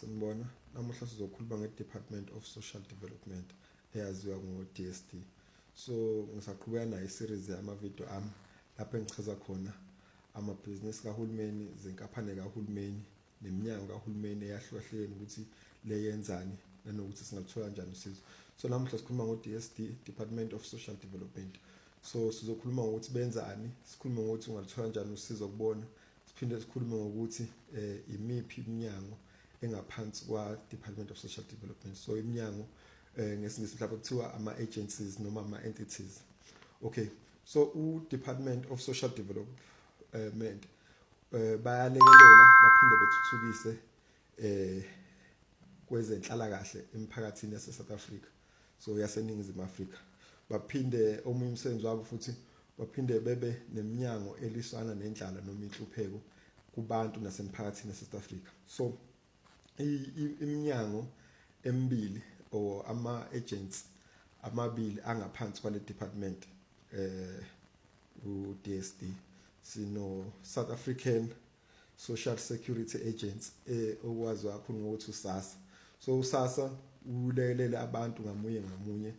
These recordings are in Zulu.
Sanibona, namuhla sizokhuluma nge-Department of Social Development eyaziwa ngo-DSD. So ngisaqhubeka nayo i-series yama-video ami lapho engichaza khona amabhizinisi kahulumeni, izinkampani kahulumeni neminyango kahulumeni eyahlukahlukene ukuthi le yenzani nanokuthi singaluthola kanjani usizo. So namuhla sikhuluma ngo-DSD, Department of Social Development. So sizokhuluma ngokuthi benzani, sikhulume ngokuthi ungaluthola kanjani usizo kubona, siphinde sikhulume ngokuthi imiphi iminyango engaphansi kwa Department of Social Development. So iminyango ngesiNgisi mhlawumbe kuthiwa ama agencies noma ama entities. Okay, so u Department of Social Development bayalekelela baphinde bethuthukise kwezenhlalakahle emphakathini yase South Africa, so yaseNingizimu Afrika. Baphinde omunye umsebenzi wabo futhi baphinde bebe neminyango eliswana nendlala noma inhlupheko kubantu nasemphakathini yaseSouth Africa. So iminyango emibili or ama agents amabili angaphansi kwale department u-DSD, sino South African Social Security Agency, okwaziwa kakhulu ngokuthi uSASSA. So uSASSA ulekelela abantu ngamunye ngamunye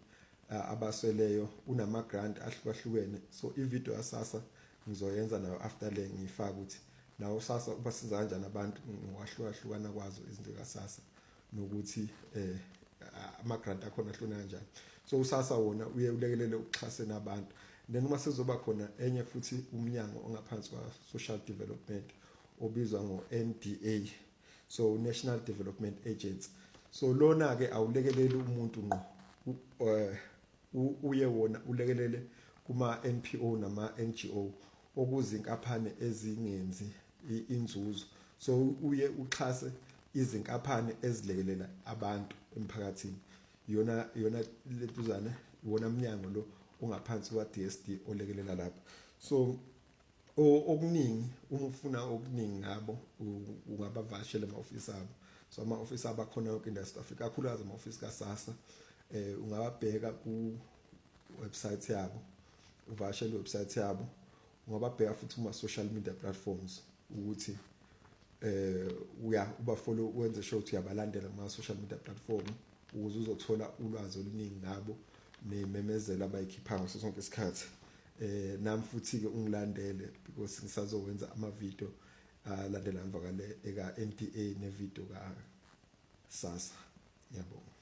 abasweleyo, unama grant ahlukahlukene. So i-video yaSASSA ngizoyenza nayo after le, ngiyifaka ukuthi nawo SASSA ubasiza kanjani abantu ngokwahlukahlukana kwazo izinto kaSASSA nokuthi ama grant akhona ahlukene kanjani. So uSASSA wona uye ulekelele ukuxhasena abantu. Then uma sezoba khona enye futhi umnyango ongaphansi kwa social development obizwa ngo-NDA, so National Development Agency. So lona ke awulekeleli umuntu ngqo, uye wona ulekelele kuma NPO nama NGO, okuzinkampani ezingenzi inzuzo. So uye uxhase izinkampani ezilekelela abantu emphakathini. Yona lentuzane wona mnyango lo ongaphansi kwa DSD olekelela lapha. So okuningi, uma ufuna okuningi ngabo, ungabavakashela ama-ofisi abo. So ama-ofisi abo akhona yonke indawo e-South Africa, kakhulukazi ama-ofisi kaSASSA. Ungababheka ku website yabo, uvakashele website yabo. Ungababheka futhi kuma social media platforms ukuthi uya uba follow, wenze sure ukuthi uyabalandela kuma social media platform ukuze uzothola ulwazi oluningi ngabo nememezelo abayikhipha ngaso sonke isikhathi. Nami futhi ke ungilandele because ngisazowenza ama video alandela emva kale eka NDA ne video ka SASSA. Ngiyabonga.